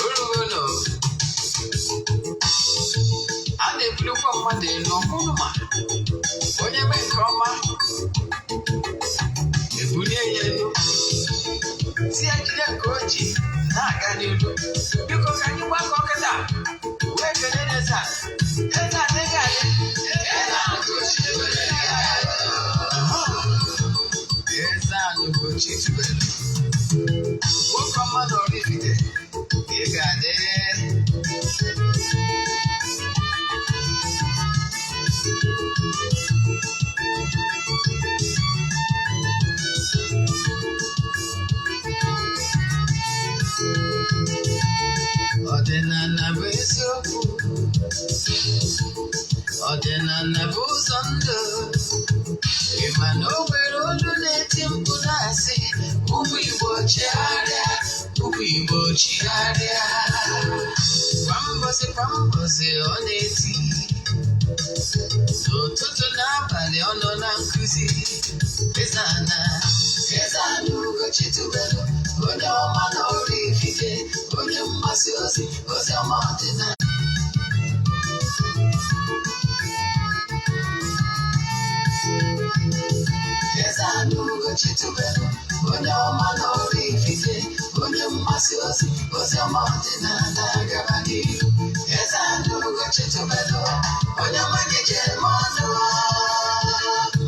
Orugono a na-ebulikwa mmadụ elu ọkụnụ, ma onye mee nke ọma, ebulie ya elu, si ya jide nke o ji na-aga n'ilu. Biko, ka anyị gbakọ kịta wee kelee eze a. Eze a dịghị adị. Eze a Ugochi tubelu, nwoke ọma na Oraifite, ị ga-adị. Ọdịnala bụ eziokwu, ọdịnala bụ ụzọ ndụ. Ị ma na o nwere olu na-eti mkpu na-asị, "Ụmụ Igbo, chigharịa, ụmụ Igbo, chigharịa." Kwa mbọsị kwa mbọsị ọ na-eti, n'ụtụtụ n'abalị ọ nọ na nkụzi. Eze-Ana, Eze-Ana Ugochi tubelu, onye ọma na Oraifite, onye mgbasa ozi ozi ọma ọdịnala. Eze-Ana Ugochi tubelu, onye ọma na Oraifite, onye mgbasa ozi ozi ọma ọdịnala, gaba n'ihu. Eze-Ana Ugochi tubelu, onye ọma gị ji eme ọnụ.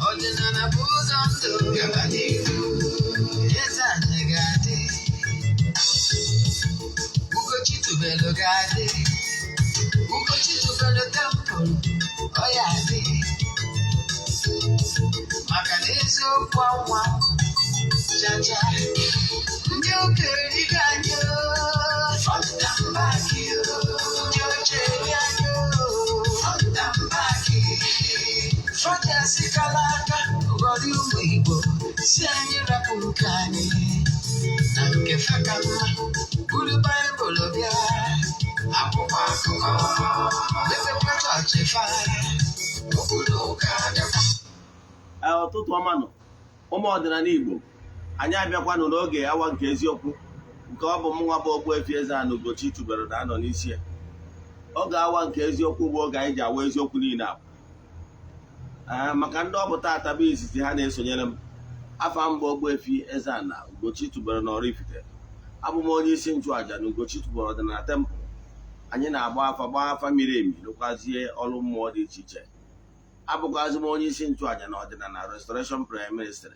Ọdịnala bụ ụzọ ndụ, gaba n'ihu. Eze-Ana ga-adị, Ugochi tubelu ga-adị, Ugochi tubelu temple ọ ya adị, maka na eziokwu anwa chacha. Ndị ụka erigo anyị front and back, ndị oche eri anyị front and back. Fọdụ aka ghọrọ ụmụ Igbo, si anyị rapụ nke anyị na nke feka mma, buru Baịbụl bịa, akwụkwọ akụkọ, mepekwa chọọchị fa, okwu na ụka bịakwa. Ee, ụtụtụ ọma nọ, ụmụ ọdịnala Igbo. Anyị abịakwanụ n'oge awa nke eziokwu, nke ọ bụ mụnwa bụ Ogbuefi Eze-Ana Ugochi tubelu na-anọ n'isi ya. Oge awa nke eziokwu bụ oge anyị ji awa eziokwu niile abụ. Ee, maka ndị ọ bụ taata bụ izizi ha na-esonyere m, afa mbụ Ogbuefi Eze-Ana Ugochi tubelu na Oraifite. Abụ m onye isi nchụaja na Ugochi tubelu ọdịnala temple. Anyị na-agba afa, gbaa afa miri emi, rụkwazie ọrụ mmụọ dị iche iche. Abụkwazị m onye isi nchụaja na ọdịnala Restoration Prayer Ministry,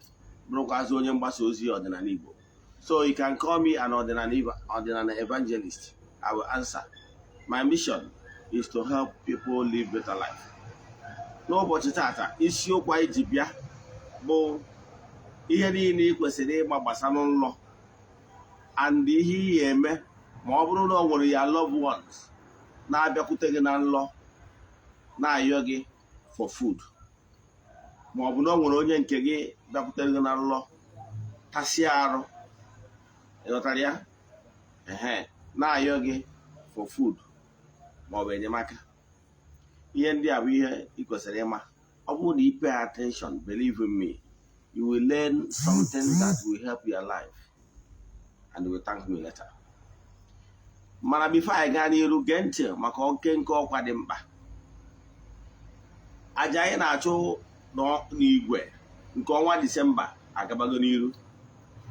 bụrụkwazị onye mgbasa ozi ọdịnala Igbo. So you can call me an ọdịnala evangelist, I will answer. My mission is to help people live better life. N'ụbọchị tata, isiokwu anyị ji bịa bụ ihe niile ị kwesịrị ịgba gbasara nlọ and ihe ị ga-eme ma ọ bụrụ na ọ nwere ya loved ones na-abịakwute gị na nlọ na-ayọ gị for food, ma ọ bụ na ọ nwere onye nke gị bịakwutere gị na nlọ, tasịa arụ, ịghọtara ya, ehe, na-ayọ gị for food ma ọ bụ enyemaka. Ihe ndị a bụ ihe ị kwesịrị ịma. Ọ bụrụ na ị pay attention, believe in me, you will learn something that will help your life and you will thank me later. Mana before anyị gaa n'iru, gee ntị maka oke nke ọkwa dị mkpa. Aja anyị na-achụ n'igwe nke ọnwa Disemba agabago n'iru.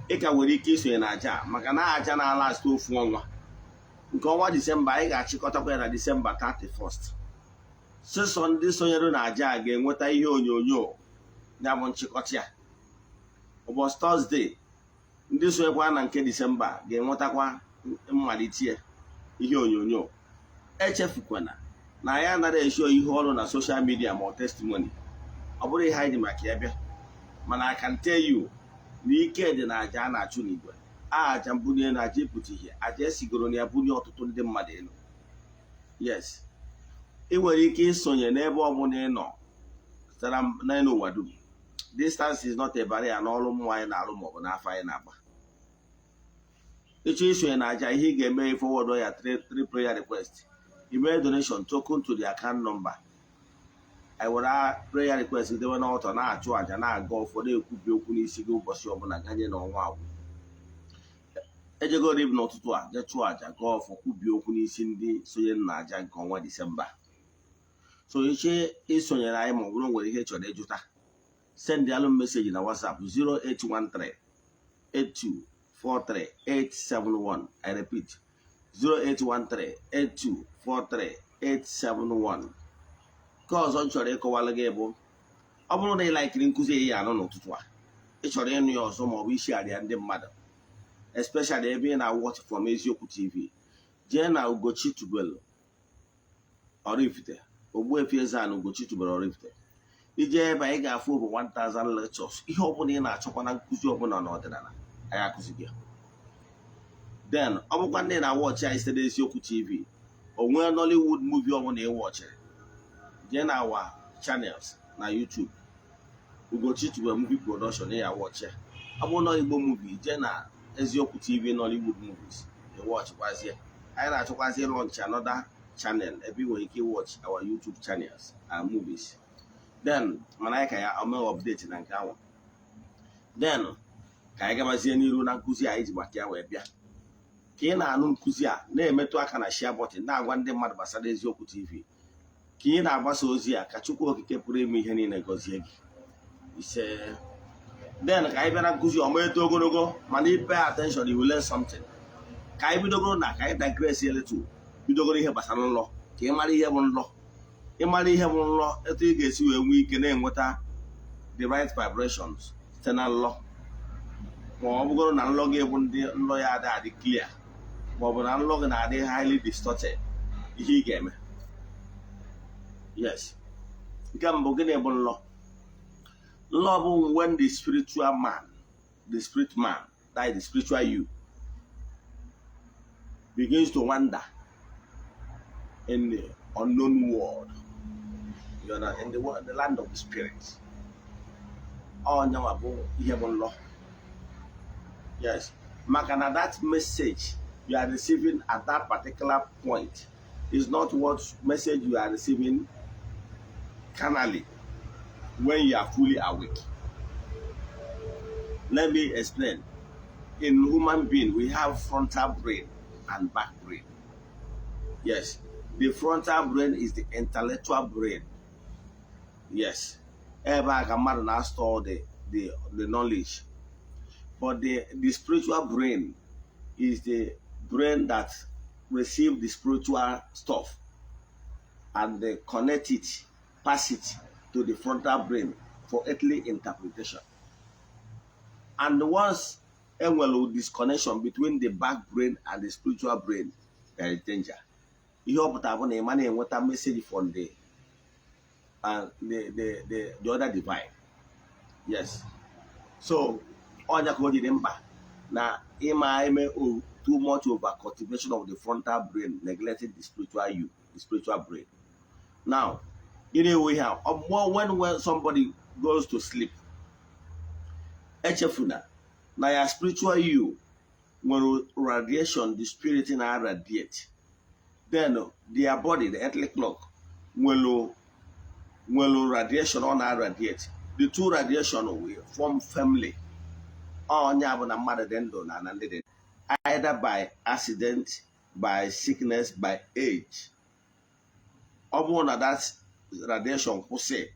Ị ka nwere ike isonye na aja a, maka na aja na-alast ofu ọnwa. Nke ọnwa Disemba, anyị ga-achịkọtakwa ya na Disemba 31st. Sịsọ ndị sonyere na aja a ga-enweta ihe onyonyo ya bụ nchịkọta ya ụbọchị Thursday. Ndị sonyekwa na nke Disemba ga-enwetakwa mmalite ya, ihe onyonyo. Echefukwana na anyị anaghị esho ihe ọrụ na social media ma ọ testimony, ọ bụrụ ihe anyị ji maka ya bịa. Mana I can tell you na ike dị na aja a na-achụ n'igwe, aja mbunye na aja ịpụta ihe, aja esigoro na ya bunye ọtụtụ ndị mmadụ elu. Yes, ị nwere ike isonye n'ebe ọbụla ị nọ site n'elu ụwa dum. Distance is not a barrier n'ọrụ mmụọ anyị na-arụ maọbụ n'afọ anyị na-agba. Ịchọ isonye na aja, ihe ị ga-eme, forward ya three prayer request, email donation token to the account number. Anyị were prayer request dewe n'ọtọ, na-achụ àjà, na-aga ụfọdụ, ekwubi okwu n'isi gị ụbọchị ọbụla ganye n'ọnwa agwụ. Ejekwana na nke dibịa, Ejegoro m n'ụtụtụ a jee chụọ àjà, gọọ ọfọ, kwubie okwu n'isi ndị sonye na àjà nke ọnwa Disemba. So iche isonyere anyị, ma ọ bụrụ nwere ihe ị chọrọ ịjụta, send alụ message na WhatsApp 0813 8243 871. I repeat, 0813 8243 871. Nke ọzọ m chọrọ ịkọwalụ gị bụ, ọ bụrụ na ị likeiri nkụzi ya anụ n'ụtụtụ a, ị chọrọ ịnụ ya ọzọ, ma ọ bụ ishigharị ya ndị mmadụ, especially ebe ị na-watch from Eziokwu TV, jee na Ugochi Tubelu Oraifite, Ogbuefi Eze-Ana Ugochi Tubelu Oraifite. Ije ebe anyị ga-afụ bụ 1000 lectures, ihe ọbụla ị na-achọkwa na nkụzi ọbụla n'ọdịnala anyị akụzi gị. Then ọ bụkwa ndị na-watchị anyị site n'Eziokwu TV, o nwee Nollywood movie ọbụla ị watchịrị, jee na our channels na YouTube, Ugochi Tubelu Movie Production, ya watchị ya. Ọ bụrụ na Igbo movie, jee na Eziokwu TV Nollywood movies, ịwatchịkwazie. Anyị na-achọkwazi launch another channel ebe ị nwere ike watch our YouTube channels and movies. Then mana anyị ka ya ome update na nke ahụ. Then ka anyị gabazie n'iru na nkụzi anyị ji maka ya wee bịa. Ka ị na-anụ nkụzi a, na-emetụ aka na share button, na-agwa ndị mmadụ gbasara Eziokwu TV. Ka ị na-agbasa ozi a, ka Chukwu Okike pụrụ ime ihe niile gọzie gị. Ise. Then ka anyị bịa na nkụzi ọma eto ogologo, mana ị pay attention, you will learn something. Ka anyị bidogoro na ka anyị digress a little, bidogoro ihe gbasara nlọ, ka ị mara ihe bụ nlọ. Ị mara ihe bụ nlọ, etu ị ga-esi wee nwee ike na-enweta the right vibrations site na nlọ, ma ọ bụgoro na nlọ gị bụ ndị nlọ ya adị adị clear, ma ọ bụ na nlọ gị na-adị highly distorted, ihe ị ga-eme. Yes, nke mbụ, gịnị bụ nlọ? Nlọ bụ when the spiritual man, the spirit man, that is the spiritual you, begins to wander in the unknown world, in the land of the spirit. Ọnyanwa bụ ihe bụ nlọ. Yes, maka na that message you are receiving at that particular point is not what message you are receiving carnally when you are fully awake. Let me explain. In human being, we have frontal brain and back brain. Yes, the frontal brain is the intellectual brain. Yes, ebe a ka mmadụ na-store the knowledge. But the spiritual brain is the brain that receive the spiritual stuff and they connect it, pass it to the frontal brain for earthly interpretation. And once enwere disconnection between the back brain and the spiritual brain, there is danger. Ihe ọ pụtara bụ na ị ma na-enweta message from the other divine. Yes. So ọnya ka o jiri mkpa na ịma eme too much over cultivation of the frontal brain, neglecting the spiritual you, the spiritual brain. Now, gịnị wụ ihe a? Ọ when somebody goes to sleep, echefuna na ya spiritual you nwere radiation, the spirit na radiate. Then their body, the earthly clock, nwere radiation ọ na-radiate. The two radiation will form family. Onye bụ na mmadụ dị ndụ na ndị dị, either by accident, by sickness, by age, ọ bụrụ na that radiation kwụsị,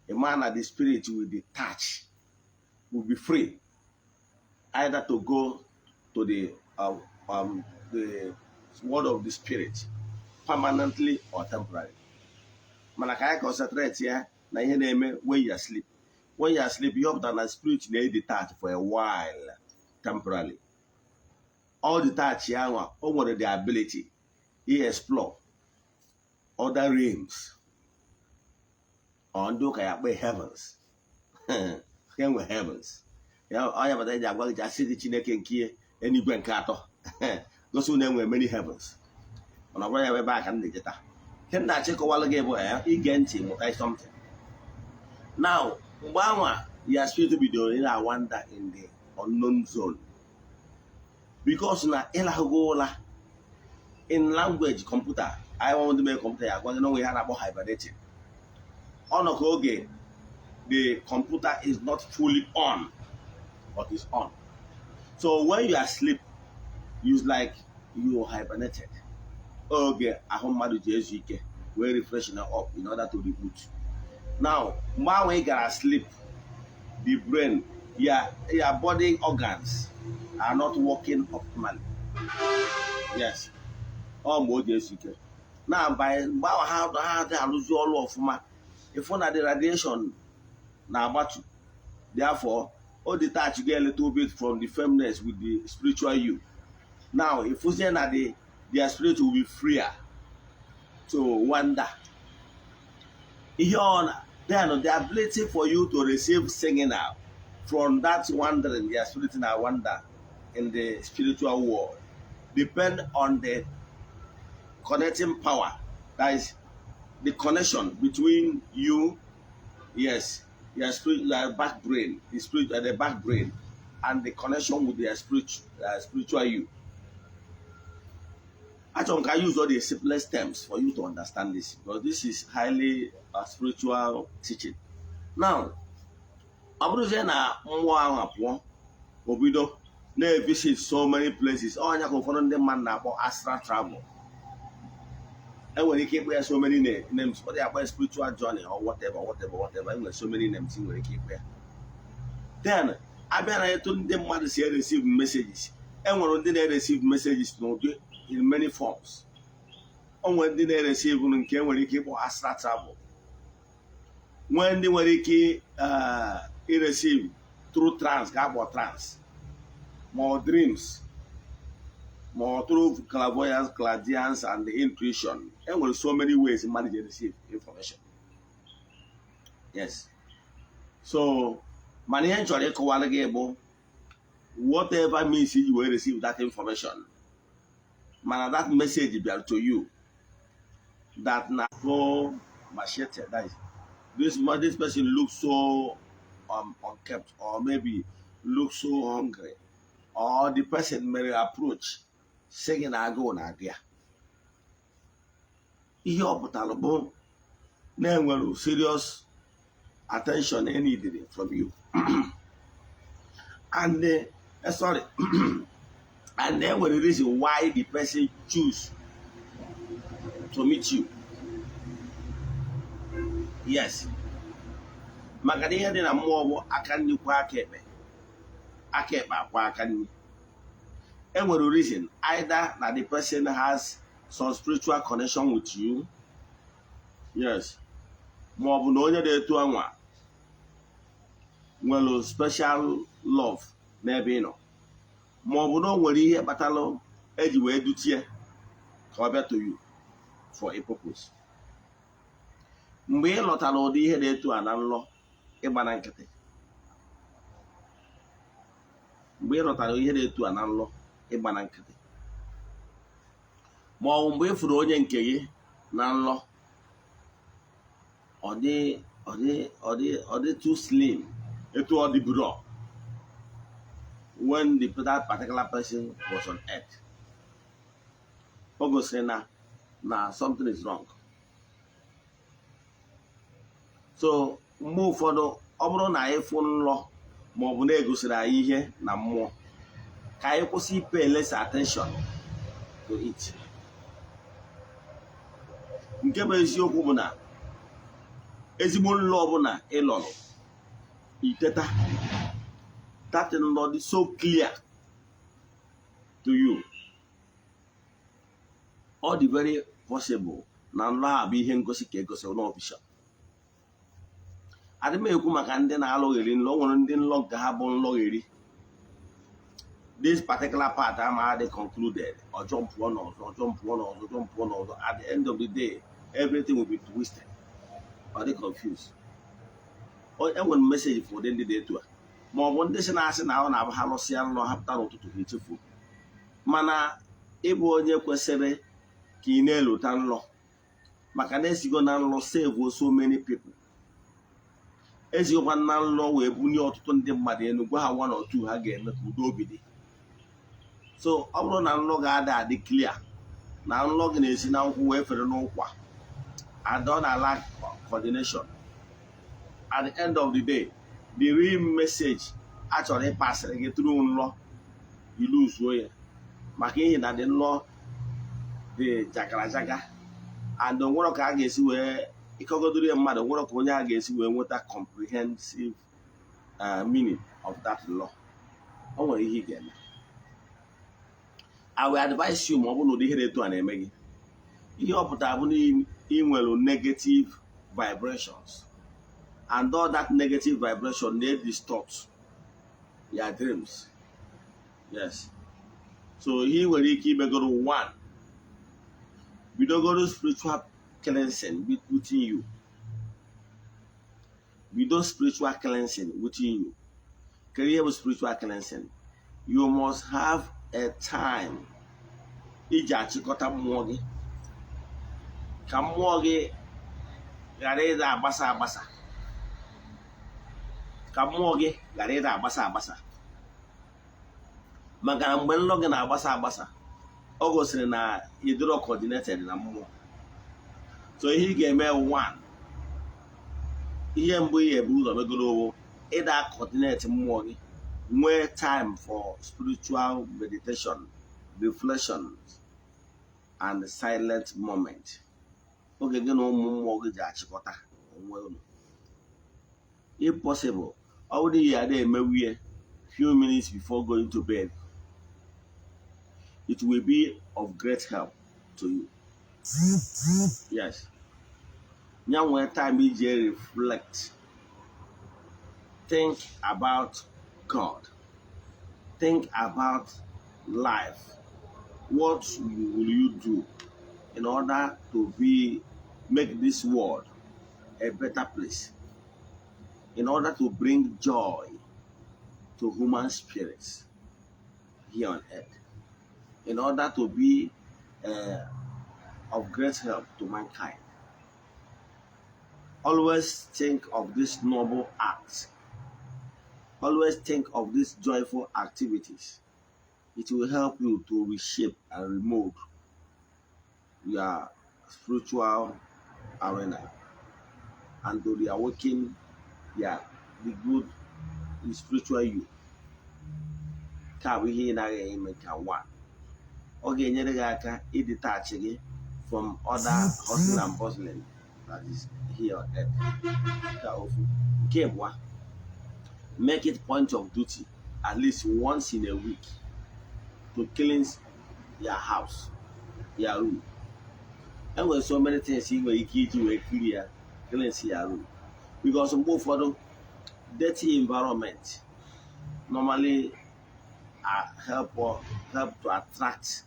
ịma na the spirit will detach, will be free either to go to the world of the spirit permanently or temporarily. Mana ka anyị concentrate ya na ihe na-eme when you are asleep. When you are asleep, ihe ọ pụtara na spirit na-detach for a while, temporarily. All detach ya nwa, o nwere the ability he explore other realms, or ndị ụka ya kpee heavens, enwe heavens ya. Onye bata eji agwa gị ji asị gị Chineke nke eluigwe nke atọ, gosi na enwe many heavens. Mana ọ bụrụ ya bụ ebe a ka m na-ejeta, ihe m na-achọ ịkọwalụ gị bụ ige ntị mụta something. Now, mgbe anwa ya spirit bidoro ị na-wander in the unknown zone, because na ịlahụgo ụla, in language computer anyị nwe, ndị mere kọmputa ya agwa gị na onwe ihe a na-akpọ hibernating. Ọ nọ ka oge the computer is not fully on, but is on. So when you are asleep, Use like you hibernated. Oge ahụ mmadụ ji ezu ike wee refresh na up in order to reboot. Now, mgbe ahụ ị gara sleep, the brain, your body organs are not working optimally. Yes, ọ mgbe o ji ezu ike na by mgbe ahụ ha dị arụzi ọrụ ọfụma. Ịfụ na the radiation na-agbatu, therefore o detach go a little bit from the firmness with the spiritual you. Now, ịfụzie na their spirit will be freer to wander ihe ọ na. Then the ability for you to receive signal from that wandering, their spirit na wander in the spiritual world, depend on the connecting power, that is the connection between you, yes, your spirit, your back brain, the spirit, the back brain and the connection with their spirit, spiritual you. Actually, I use all the simplest terms for you to understand this because this is highly spiritual teaching. Now, ọ bụrụzie na mmụọ ahụ apụọ, o bido na-evisit so many places. Ọnya ka ụfọdụ ndị mmadụ na-akpọ astral travel. Enwere ike ịkpọ ya so many names. Ụfọdụ ya akpọ ya spiritual journey or whatever, whatever, whatever. Enwere so many names ị nwere ike ịkpọ ya. Then abịa na etu ndị mmadụ si receive messages, enwere ndị na-receive messages n'ụdị in many forms. O nwere ndị na-receive nke enwere ike ịkpọ astral travel, nwee ndị nwere ike ireceive through trance, ka akpọ trance, ma ọ dreams, ma ọ through clairvoyance, clairaudience and intuition. Enwere so many ways mmadụ ji receive information. Yes, so mana ihe m chọrọ ịkọwara gị bụ, whatever means you will receive that information, mana that message bịara to you that na so machete, that is, this person looks so unkept or maybe looks so hungry, or the person may approach sị gị na agụụ na-agụ ya. Ihe ọ pụtara bụ na-enwere serious attention e needed from you and sorry, and there nwere reason why the person choose to meet you. Yes, maka na ihe dị na mmụọ bụ aka nri kwa aka ekpe, aka ekpe akwa aka nri. Enwere reason, either na the person has some spiritual connection with you, yes, ma ọ bụ na onye na-etu anwa nwere special love n'ebe ị nọ, ma ọ bụ na o nwere ihe kpatalụ eji wee dutie ka ọ bịa to you for a purpose. Mgbe ị lọtara ụdị ihe na-etu a na nlọ, ịgba na nkịtị. Mgbe ị lọtara ihe na-etu a na nlọ, ịgba na nkịtị. Ma ọ bụ mgbe ị fụrụ onye nke gị na nlọ, ọ dị too slim etu ọ dị buro when that particular person was on earth, o gosiri na something is wrong. So mgbe ụfọdụ, ọ bụrụ na anyị fụ nlọ ma ọ bụ na-egosiri anyị ihe na mmụọ, ka anyị kwụsị pay less attention to it. Nke bụ eziokwu bụ na ezigbo nlọ ọbụla ị lọrọ, iteta, that nlọ dị so clear to you, ọ dị very possible na nlọ a bụ ihe ngosi ka egosiri n'official. Adị m ekwu maka ndị na-alụgheri nlọ. O nwere ndị nlọ nke ha bụ nlọgheri. This particular part ama adị concluded, ọ jumpụọ n'ọzọ, ọ jumpụọ n'ọzọ, jumpụọ n'ọzọ. At the end of the day, everything will be twisted, ọ dị confused. Enwere m message for ụdị ndị dị etu a, ma ọ bụ ndị si na-asị na ọ na-abụ ha lụsịa nlọ, ha pụta n'ụtụtụ ha echefuo. Mana ịbụ onye kwesịrị ka ị na-elota nlọ, maka na esigo na nlọ save so many people, ezigokwa na nlọ wee bunye ọtụtụ ndị mmadụ elu, gwa ha one or two ha ga-eme ka udo obi dị. So ọ bụrụ na nlọ ga-ada adị clear, na nlọ gị na-esi na nkwụ wee fere n'ụkwa and ọ na-lack coordination, at the end of the day, the real message a chọrọ ịpasịrị gị through nlọ, iluzuo ya. Maka ihi na dị nlọ dị jakara jaka and onwere ka a ga-esi wee ịkọgodoro ya mmadụ, nwere ka onye a ga-esi wee nweta comprehensive meaning of that law. O nwere ihe ị ga-eme. I will advise you, ma ọ bụrụ na ụdị ihe dị etu a na-eme gị, ihe ọ pụtara bụ na ị nwere negative vibrations, and all that negative vibration na-distort your dreams. Yes, so ihe ị nwere ike imegoro, one, bidogoro spiritual cleansing within you. Bido spiritual cleansing within you. Kedu ihe bụ spiritual cleansing? You must have a time iji achịkọta mmụọ gị, ka mmụọ gị ghara ịda agbasa agbasa, ka mmụọ gị ghara ịda agbasa agbasa. Maka na mgbe nlọ gị na-agbasa agbasa, ọ gosiri na ịdịrọ coordinated na mmụọ. So ihe ị ga-eme, one, ihe mbụ ị ga-ebu ụzọ megoro owo ịda coordinate mmụọ gị, nwee time for spiritual meditation, reflection and silent moment, oge gị na ụmụ mmụọ gị ji achịkọta onwe unu. If possible, ọ bụrụ na ị na-emewu ya few minutes before going to bed, it will be of great help to you. Yes, ya nwee time iji reflect, think about God, think about life. What will you do in order to be make this world a better place, in order to bring joy to human spirits here on earth, in order to be of great help to mankind? Always think of this noble act. Always think of these joyful activities. It will help you to reshape and remold your spiritual arena and to reawaken the good, the spiritual you. Ka bụ ihe ị naghị eme ka one, ọ ga-enyere gị aka ịdetach gị from other hustling and bustling that is here on earth. Ka ofu. Nke abụọ, make it point of duty at least once in a week to cleanse your house, your room. Enwere so many things ị nwere ike iji wee clear, cleanse your room, because mgbe ụfọdụ dirty environment normally help or help to attract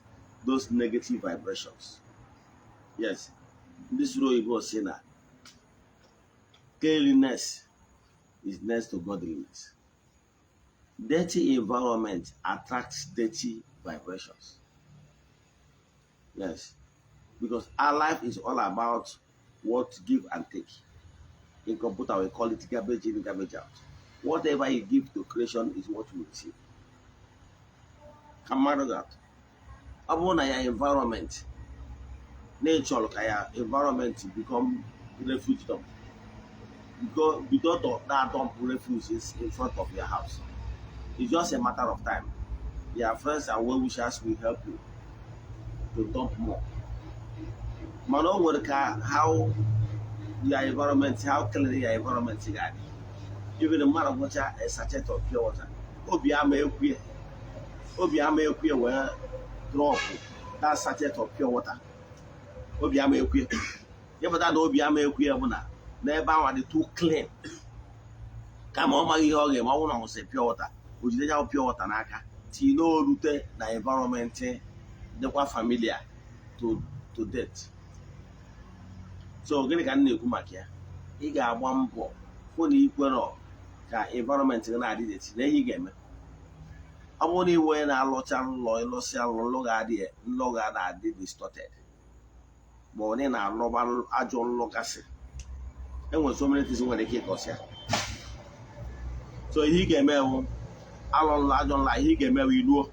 those negative vibrations. Yes, ndị sụrụ oyibo si na cleanliness is next to godliness. Dirty environment attracts dirty vibrations. Yes, because our life is all about what give and take. In computer, we call it garbage in, garbage out. Whatever you give to creation is what you receive. Ka mmadụ ga-atụ, ọ bụrụ na ya environment na-ịchọrọ ka ya environment become refuge dump, go bido to na dump refuges in front of your house. It's just a matter of time. Your friends and well-wishers will help you to dump more. Mana o nwere ka how your environment, how clean your environment ga-adị. Even mmadụ gwụcha a sachet of pure water, obi ama ekwie, obi ama ekwie wee drop that sachet of pure water. Obi ama ekwie ịpụta na obi ama ekwie bụ na n'ebe ahụ dị too clean. Kama ọ maghị ihe ọ ga-eme, ọ bụrụ na ọ hụsị pure water, o jide ya pure water n'aka tinye n'orute na environment dịkwa familiar to death. So gịnị ka m na-ekwu maka ya? Ị ga-agba mbọ fụ na ikwerọ ka environment gị na-adị dirty. Na ihe ị ga-eme, ọ bụrụ na iwe onye na-alụcha nlọ, ịlụsịa nlọ, nlọ ga-adị, nlọ ga na-adị distorted, ma ọ na ị na-alọba ajọ nlọ gasị, enwere so many things nwere ike ịkọsị ya. So ihe ị ga-eme bụ alụ nlọ ajọ nlọ, ihe ị ga-eme bụ iluo,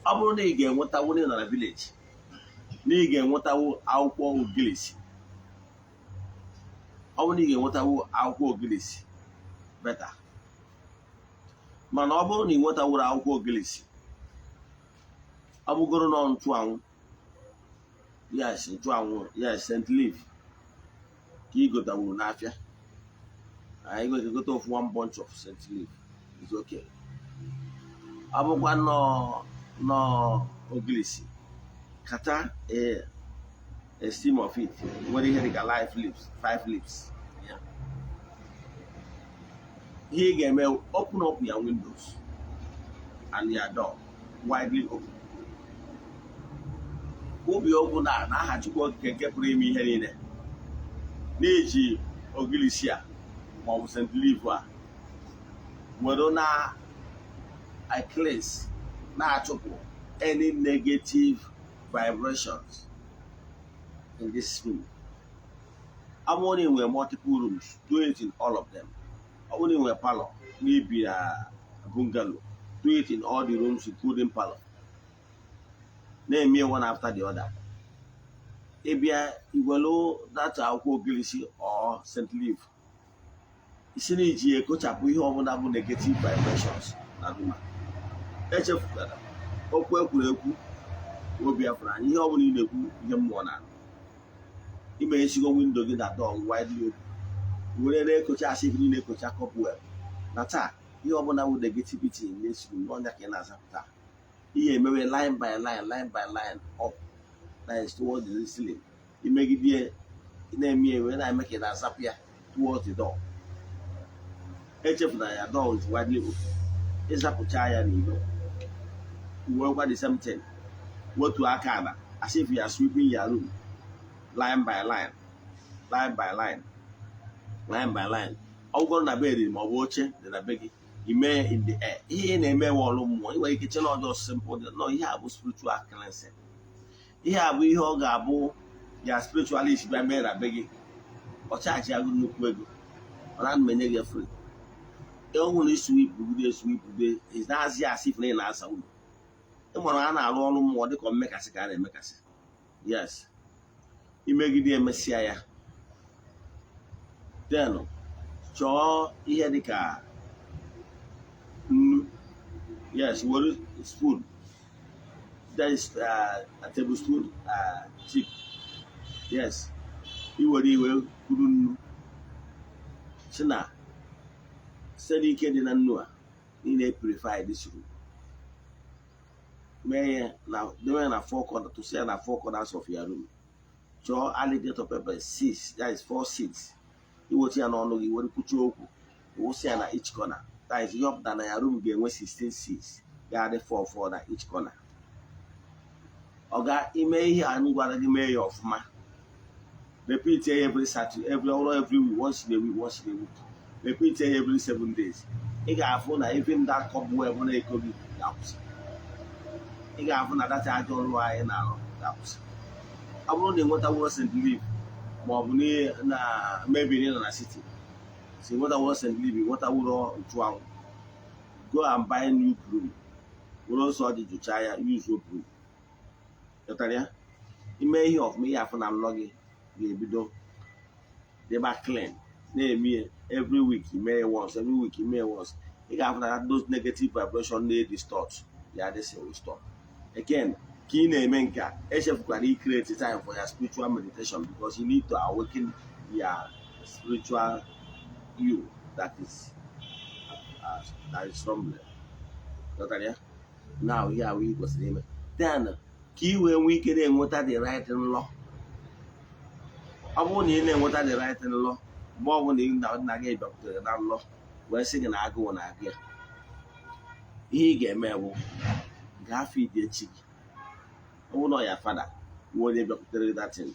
ọ bụrụ na ị ga-enwetawu, na ị nọ na village, na ị ga-enwetawu akwụkwọ ogilisi, ọ bụrụ na ị ga-enwetawu akwụkwọ ogilisi, better. Mana ọ bụrụ na ị nwetawuru akwụkwọ ogilisi, Ọ bụgoro nọ nchụanwụ, yes, nchụanwụ, yes, scent leaf ka ị gotawuru n'afịa. Anyị gote ofu one bunch of scent leaf is okay. Ọ bụkwa nọ ogilisi, kata a steam of it nwere ihe dịka life leaves, five leaves. Yeah. Ihe ị ga-eme, open up your windows and your door widely open. Kwubi okwu na aha Chukwu Okike nke pụrụ ime ihe niile, na-eji ogilisi a maọbụ scent leaf a were na cleanse, na-achụpụ any negative vibrations in this room. Ọ bụrụ na ị nwere multiple rooms, do it in all of them. Ọ bụrụ na ị nwere parlor n'ibi na bungalow, do it in all the rooms, including parlor. Na-eme one after the other. Ị bịa iwelu data akwụkwọ ogilisi or scent leaf, isi na iji ekochapụ ihe ọbụla bụ negative vibrations na room a. Echefukwara okwu ekwuru ekwu obi afụrụ anyị. Ihe ọbụla ị na-ekwu, ihe mmụọ na ime. Esigo window gị na door widely open, were na-ekocha asị ife niile, ekocha cobweb na taa. Ihe ọbụla bụ negativity na-esiri n'ọnya ka ị na-azapụta. Ihe emewe line by line, line by line, up lines towards the ceiling. Imegide na-eme ewe na-eme ka ị na-azapụ ya towards the door. Echefuna ya, door is widely open. Ịzapụcha ya n'ilo, uwe the same thing, wetu aka ala as if you are sweeping your room, line by line, line by line, line by line. Ọ bụrụ na bed ma ọ bụ oche dị na be gị, ime in the air. Ihe ị na-eme nwe ọrụ mmụọ. Ị nwere ike che na ọjọọ simple dị no. Ihe a bụ spiritual cleansing. Ihe a bụ ihe ọ ga-abụ ya spiritualist bịa mee na be gị, ọ charge agụ nnukwu ego. Ọ na menye gị free. Ọ nwere isweepụgide, esweepụgide, na-azị asị if na ị na-asa ụlọ. Ị mara a na-arụ ọrụ mmụọ dịka mmekasị ka a na-emekasị. Yes, imegide emesịa ya, then chọọ ihe dịka nnu. Yes, were spoon, that is a tablespoon tip. Yes, iwere iwe kwuru nnu si na site n'ike dị na nnu a niile, purify this room. Mee ya na debe ya na four corners, tụsị ya na four corners of your room. Chọọ alligator pepper six, that is four seeds. Iweta ya n'ọnụ gị, were kwuchie okwu, wụsị ya na each corner. That is ihe ọpụta na ya room ga-enwe 16 seeds, ga-adị 4 4 na each corner. Ọ ga ime ihe a m gwara gị, mee ya ọfụma. Repeat ya every Saturday, every or every week, once in a week, once in a week. Repeat ya every 7 days. Ị ga-afụ na even that cobweb na-eko gị ga-akwụsị. Ị ga-afụ na that ajọ ọrụ anyị na-arụ ga-akwụsị. Ọ bụrụ na ị nwetawuro scent leaf, ma ọ bụ na maybe ị nọ na city si nwetawuro scent leaf, nwetawuro nchụanwụ, go and buy new broom, were ose ọjị jụchaa ya, use broom. Ghọtara ya? Ime ihe ọfụma, ihe afụ na nlọ gị ga-ebido dịba clean. Na-eme ya every week, ime ya once every week, ime ya once, ị ga-afụ na those negative vibration na-distort ya, this will stop. Again, ka ị na-eme nke a, echefukwara i create time for your spiritual meditation, because you need to awaken your spiritual you that is slumbering. Ghọtara ya? Now, ihe ahụ ị kwesịrị ime then, ka ị wee nwee ike na-enweta the right nlọ. Ọ bụrụ na ị na-enweta the right nlọ, mgbe ọ bụla nna gị bịakwutere na nlọ wee sị gị na agụụ na-agụ ya, ihe ị ga-eme bụ gaa feed echi gị. Ọ bụrụ na ya father nwe onye bịakwutere gị that thing,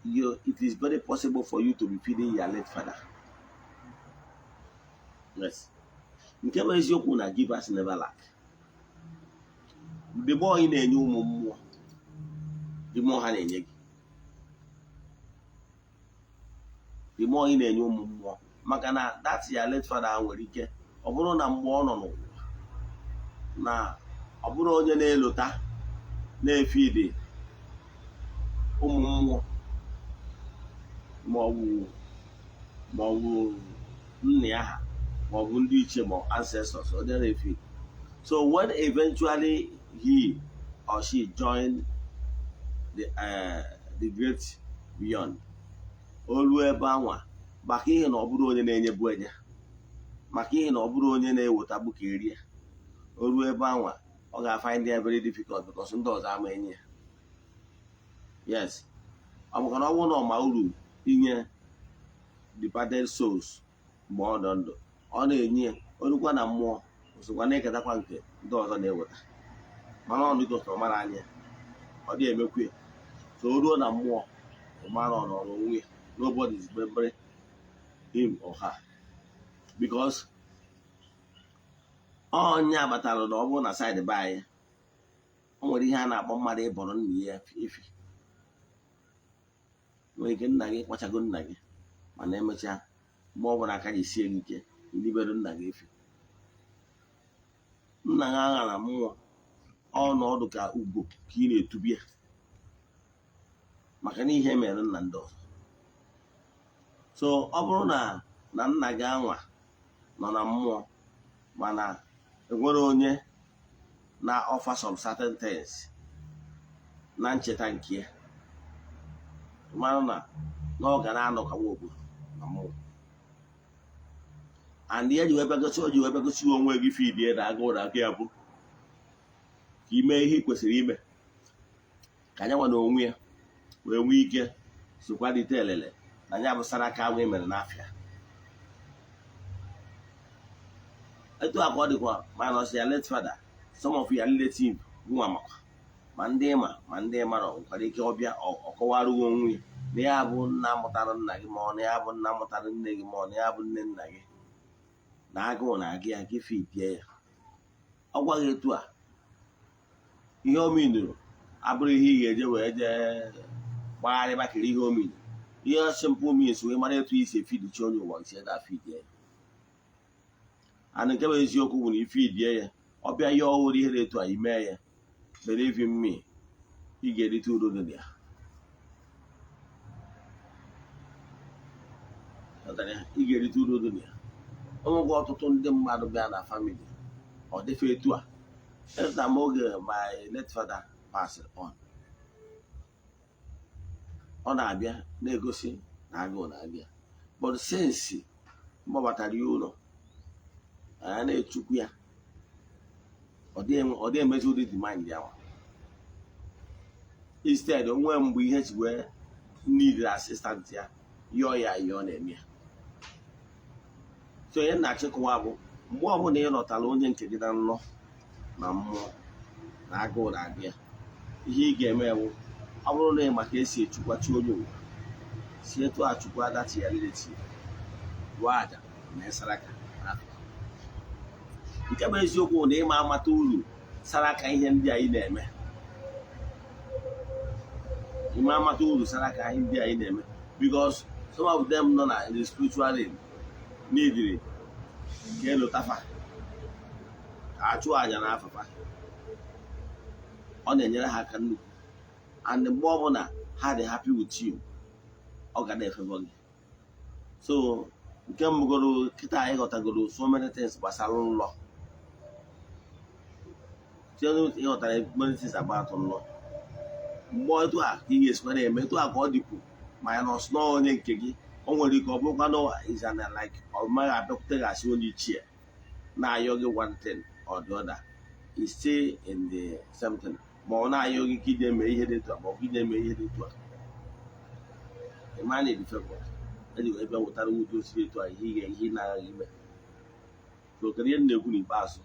you it is very possible for you to be feeding your late father. Yes, nke bụ eziokwu na givers never lack. The more ị na-enye ụmụ mmụọ, the more ha na-enye gị. The more ị na-enye ụmụ mmụọ, maka na that your late father nwere ike ọ bụrụ na mgbe ọ nọ n'ụwa na ọ bụrụ onye na-elota na-efeed ụmụ mmụọ ma ọ bụ nna ya ha ma ọ bụ ndị ichie ma ọ ancestors, ọ dịrị na-efeed. So when eventually he or she join the great beyond. Olu ebe anwa, maka ihe na ọ bụrụ onye na-enyebu enye, maka ihe na ọ bụrụ onye na-ewetabu ka erie, o ruo ebe anwa, ọ ga-find ya very difficult because ndị ọzọ ama enye ya. Yes, ọ bụkwa na ọ bụrụ na ọ ma uru inye departed souls mgbe ọ nọ ndụ, ọ na-enye ya, olukwa na mmụọ osokwa na-eketakwa nke ndị ọzọ na-eweta. Mana ọ dịka ọ mara anya, ọ dị emekwu ya. So o ruo na mmụọ, ọ mara ọ nọrọ onwe ya. Nobody is remembering him or her because ọnya batara na ọ bụrụ na side be anyị, o nwere ihe a na-akpọ mmadụ ịbọrọ nna ya efi. Nwere ike nna gị kpachago nna gị, mana emechaa, mgbe ọ bụla aka ji sie gị ike, ilibere nna gị efi, nna gị agha na mmụọ ọnọdụ ka ugo ka ị na-etubi ya, maka na ihe mere nna ndị ọzọ. So ọ bụrụ na nna gị anwa nọ na mmụọ, mana enwere onye na offer some certain things na ncheta nke ya, mara na ọ ga na-anọ ka nwa obodo na mmụọ. And ihe ji wee bịagosi, o ji wee bịagosi onwe gị fidie na agụụ na aka ya bụ ka ime ihe ị kwesịrị ime, ka anya nwa na onwe ya wee nwee ike sokwalite elele na ya bụ saraka ahụ e mere n'afịa. Etu a ka ọ dịkwa minus ya late father, some of your relative nwa, makwa ma ndị ịma ma ndị mara nwekwara ike ọbịa ọkọwarụghị onwe ya na ya bụ nna mụtara nna gị, ma ọ na ya bụ nna mụtara nne gị, ma ọ na ya bụ nne nna gị, na agụụ na-agụ ya, gị fidie ya. Ọ gwaghị etu a ihe o minuru abụrụ ihe ị ga-eje wee jee gbagharị bakịrị ihe o minuru. Ihe simple means wee mara etu isi efidichi onye ụwa si eda fidie ya. And nke bụ eziokwu bụ na ifidie ya, ọ bịa ihe ọhụrụ, ihe dị etu a ime ya, believe in me, ị ga-erite uru dị na ya. Ị ga-erite uru dị na ya. Onwegwe ọtụtụ ndị mmadụ bịa na family, ọ dịfe etu a. Echeta m oge my late father passed on, ọ na-abịa na-egosi na agụụ na-abịa, but since mgbabatara ya ụlọ, anya na-echukwu ya, ọ dị emezi ụdị demand ya. Instead, onwe mgbe ihe ji wee need assistant ya, yọọ ya, yọọ, na-eme ya. So ihe na-achịkọwa bụ, mgbe ọbụla ị lọtara onye nke gị na nlọ na mmụọ na agụụ na-agụ ya, ihe ị ga-eme ewu, ọ bụrụ na ị maka esi echukwachi onye ụwa, si etu a chukwu adachi ya relative gụọ aja na saraka. Nke bụ eziokwu na ịma amata uru saraka ihe ndị anyị na-eme, ịma amata uru saraka ihe ndị anyị na-eme, because some of them nọ na the spiritual realm neediri ka elotafa, ka achụ aja na afafa. Ọ na-enyere ha aka nnukwu, and mgbe ọbụla ha dị happy with you, ọ ga na-efevọ gị. So nke mbụgoro kịta, anyị ghọtagoro so many things gbasara nlọ. Ịghọtara many things about nlọ. Mgbe etu a ka ị ga-esikwa na-eme, etu a ka ọ dịkwu minus na onye nke gị, o nwere ike ọ bụrụkwa na is an like ọ maghị abịakwuteghasị onye ichie na-ayọ gị one thing or the other, is still in the same thing, ma ọ na-ayọ gị ka ije mee ihe dị etu a, ma ọ bụ ije mee ihe dị etu a. Ịma na edifekọt eji wee bịa wetara ụdị osiri etu a ihe ị ga ihe ị na-aghaghị ime. So kedu ihe m na-ekwu n'ikpeazụ?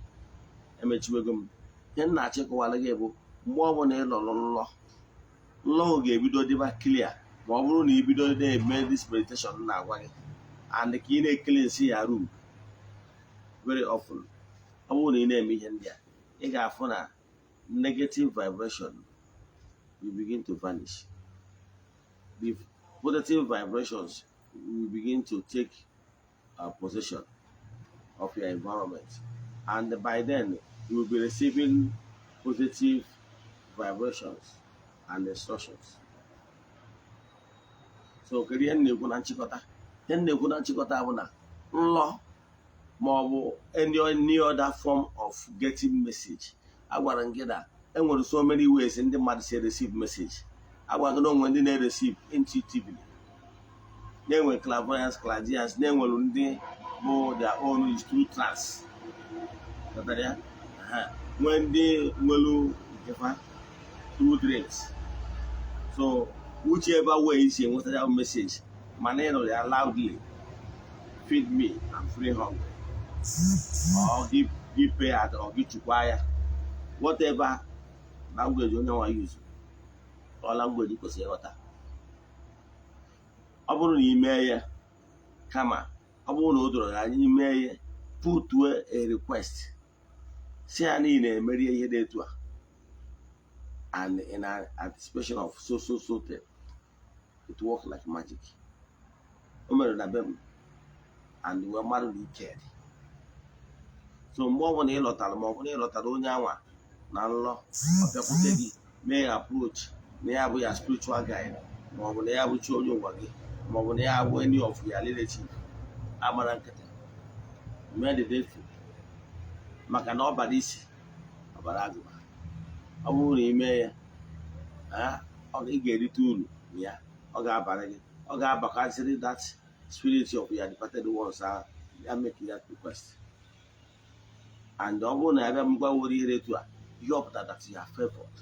Emechiwego m. Ihe m na-achịkọwara gị bụ, mgbe ọbụla ị lọrọ nlọ, nlọ ga-ebido dịba clear ma ọ bụrụ na ị bido na-eme this meditation m na-agwa gị, and ka ị na-ecleanse ya room very often. Ọ bụrụ na ị na-eme ihe ndị a, ị ga-afụ na negative vibration will begin to vanish, the positive vibrations will begin to take possession of your environment, and by then you will be receiving positive vibrations and instructions. So kedu ihe m na-ekwu na nchịkọta? Ihe m na-ekwu na nchịkọta bụ na nlọ ma ọ bụ any other form of getting message, agwara m gị na Enwere so many ways ndị mmadụ si receive message. Agwago na onwe ndị na-receive intuitively, na-enwe clairvoyance, clairvoyance, na-enwere ndị bụ their own is through trance. Ghọtara ya? Aha. Nwee ndị nwere nke fa through dreams. So whichever way isi enweta ya message, mana ị nụrụ ya loudly, "Feed me, I'm free hungry," or give pay at, or gị chukwa ya, whatever language onye nwa use or language kwesịrị ịghọta. Ọ bụrụ na ị mee ya, kama ọ bụrụ na o doro gị anya, ime ya, put a request, si ya na ị na-emeri ihe dị etu a and in anticipation of so so so thing, it work like magic. O mere na be m and wee mmadụ na ike dị. So mgbe ọbụla ị lọtara, ma ọ bụ na ị lọtara onye anwa na nlọ, ọ bịakwute gị, mee ya approach na ya bụ ya spiritual guide, ma ọ bụ na ya bụ chi onye ụwa gị, ma ọ bụ na ya bụ any of ya relative, agbara nkịtị, mee the needful, maka na ọ bara isi ọbara agụba. Ọ bụrụ na ị mee ya, ị ga-erite uru na ya. Ọ ga-abara gị, ọ ga-abakaziri that spirit of your departed ones ahụ ya make that request. And ọ bụrụ na ya bịa mgbanwere ihe etu a, ihe ọ pụtara that you are favored.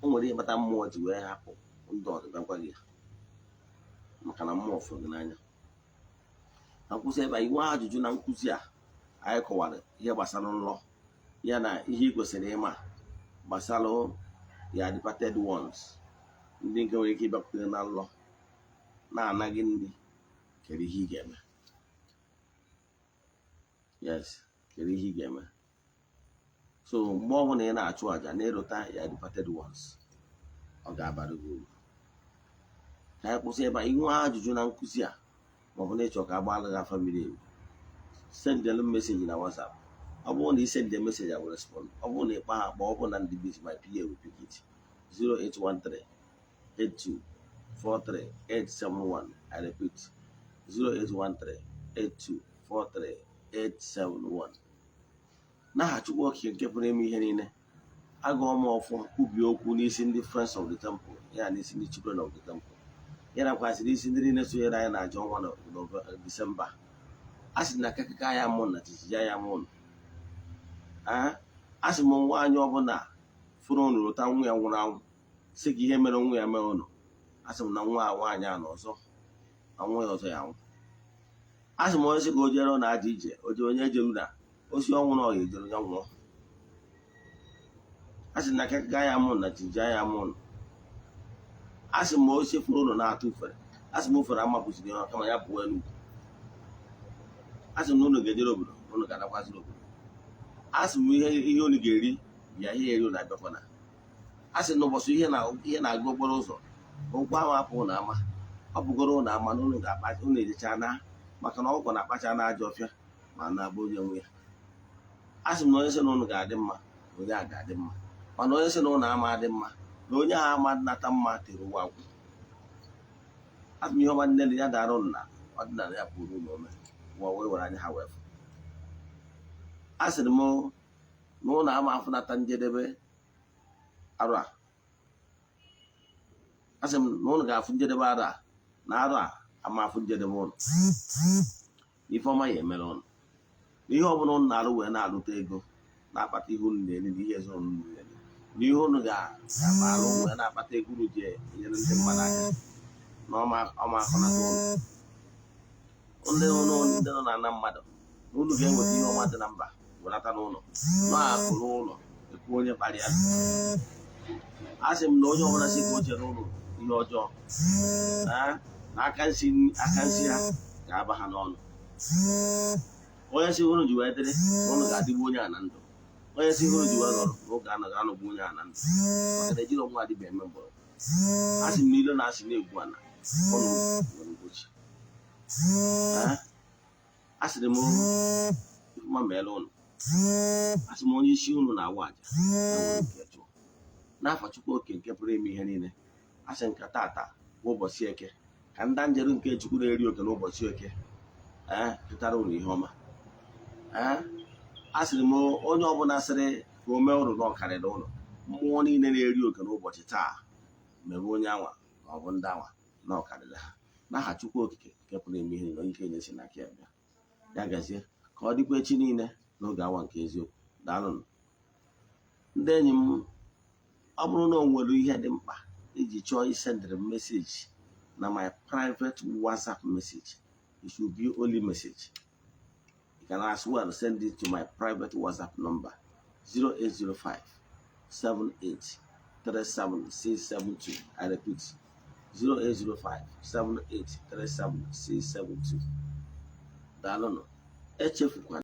O nwere ihe kpata mmụọ ji wee hapụ ndụ ọzọ bịa gwa gị ya, maka na mmụọ fụrụ gị n'anya. Na nkwụsị ebe a, inwe ajụjụ na nkụzi a anyị kọwara ihe gbasara nlọ, ya na ihe ị kwesịrị ịma gbasara ya departed ones, ndị nke nwere ike ịbịakwute na nlọ na-anaghị nri, kedu ihe ị ga-eme? Yes, kedu ihe ị ga-eme? So mgbe ọbụla ị na-achụ àjà na-erota ya departed ones, ọ ga-abara gị uru. Ka anyị kwụsị ebe a. Inwe ajụjụ na nkụzi a, maọbụ na ịchọ ka a gbaala gị afa miri emi, sendelu message na WhatsApp. Ọ bụrụ na ị send the message, I will respond. Ọ bụrụ na ịkpa ha akpọ, ọ bụrụ na ndị busy, my PA will pick it. 0813 82 43 871. I repeat, 0813 82 43 871. N'aha Chukwu Okike nke pụrụ ime ihe niile, agụọ m ọfọ, kwubie okwu n'isi ndị Friends of the Temple, ya n'isi ndị Children of the Temple, ya nakwasịrị isi ndị niile sonyere anyị na aja ọnwa na Disemba. A sị na kakaka ya mụ na jijiji ya mụ. A sị m, nwaanyị ọbụla fụrụ unu lụta nwa ya nwụrụ anwụ, sị ka ihe mere nwa ya mee ụnụ, a sị m na nwa a nwaanyị a na ọzọ na nwa ya ọzọ ya nwụ. A sị m, onye sị ka o jere na aja ije o jere, onye jeru na osi ọnwụ na ọ ya ejere ya nwụọ. A sị na kakaka ya mụ na jijiji ya mụ. A sị m, osi fụrụ ụnụ na-atụ ufere, a sị m ufere amapụziri ya, kama ya pụọ elu. A sị m na unu ga-ejere obodo, unu ga-anakwaziri obodo. A sị m, ihe unu ga-eri bịa, ihe eri unu abịakwana. A sị na ụbọchị ihe ihe na-aga okporo ụzọ ụkwụ ahụ apụ na ama, ọ bụgoro ụnụ ama na unu ga-akpa unu ejecha na, maka na ọgwụ na-akpacha na ajọ ọfịa ma na-agba onye nwe ya. A sị m na onye sị na unu ga-adị mma na onye a ga-adị mma, mana onye sị na ụnụ ama adị mma na onye ahụ ama nata mma tere ụwa agwụ. Asị m, ihe ọma nne ya dara ụnụ na ọdịnala ya pụrụ ụlọ ome ụwa wee were anya ha wee fụ. A sịrị m na ụlọ ama afụnata njedebe arụ a. A sị m na ụnụ ga-afụ njedebe arụ a, na arụ a ama afụ njedebe ụnụ. Ife ọma ya emere ụnụ, na ihe ọbụla ụnụ na-arụ wee na-alụta ego, na-akpata ihe ụnụ na-eri na ihe ezinụlọ ụnụ na-eri, na ihe ụnụ ga-alụ wee na-akpata ego ụnụ ji enyere ndị mmadụ aka, na ọma ọma akọnata ụnụ. Ndị ụnụ, ndị nọ na ana mmadụ, na unu ga-enweta ihe ọma dị na mba wenata n'ụlọ na-akụ n'ụlọ ekwu onye kpara ya. A sị m na onye ọbụla si ka o chere ụlọ ihe ọjọọ na aka nsi ha ga-aba ha n'ọnụ. Onye si unu ji wee dịrị na ụnụ ga-adịgbu onye a na ndụ. Onye si unu ji wee nọrọ na oge anaghị anọgbu onye a na ndụ, maka na ejiri ọnwa adịbịa eme mgbọrọgwụ. A sị m na ile na-asị na-egwu ana ụnụ nwere mgbochi. A sịrị m, ifeọma meela ụnụ. A sị m, onye isi unu na-awa àjà ya nwere nke chụọ n'afọ Chukwu Oke nke pụrụ ime ihe niile. A sị nka tata bụ ụbọchị Eke, ka ndị njeru nke Chukwu na-eri oke n'ụbọchị Eke ee chụtara unu ihe ọma. Ee, a sịrị m, onye ọbụla sịrị Ka o mee ụnụ na ọkarịrị ụnụ. Mmụọ niile na-eri oke n'ụbọchị taa, mebe onye anwa ma ọ bụ ndị anwa na ọkarịrị ha, n'aha Chukwu Okike nke pụrụ ime ihe niile, onye ike na-esi n'aka ya bịa. Ya gazie, ka ọ dịkwa echi niile n'oge awa nke eziokwu. Daalụnụ, ndị enyi m. Ọ bụrụ na o nwere ihe dị mkpa iji chọọ isendịrị m message na my private WhatsApp message, it should be only message. You can as well send it to my private WhatsApp number, 0805 78 37672. I repeat, 0805 78 37672. Daalụnụ, echefukwana.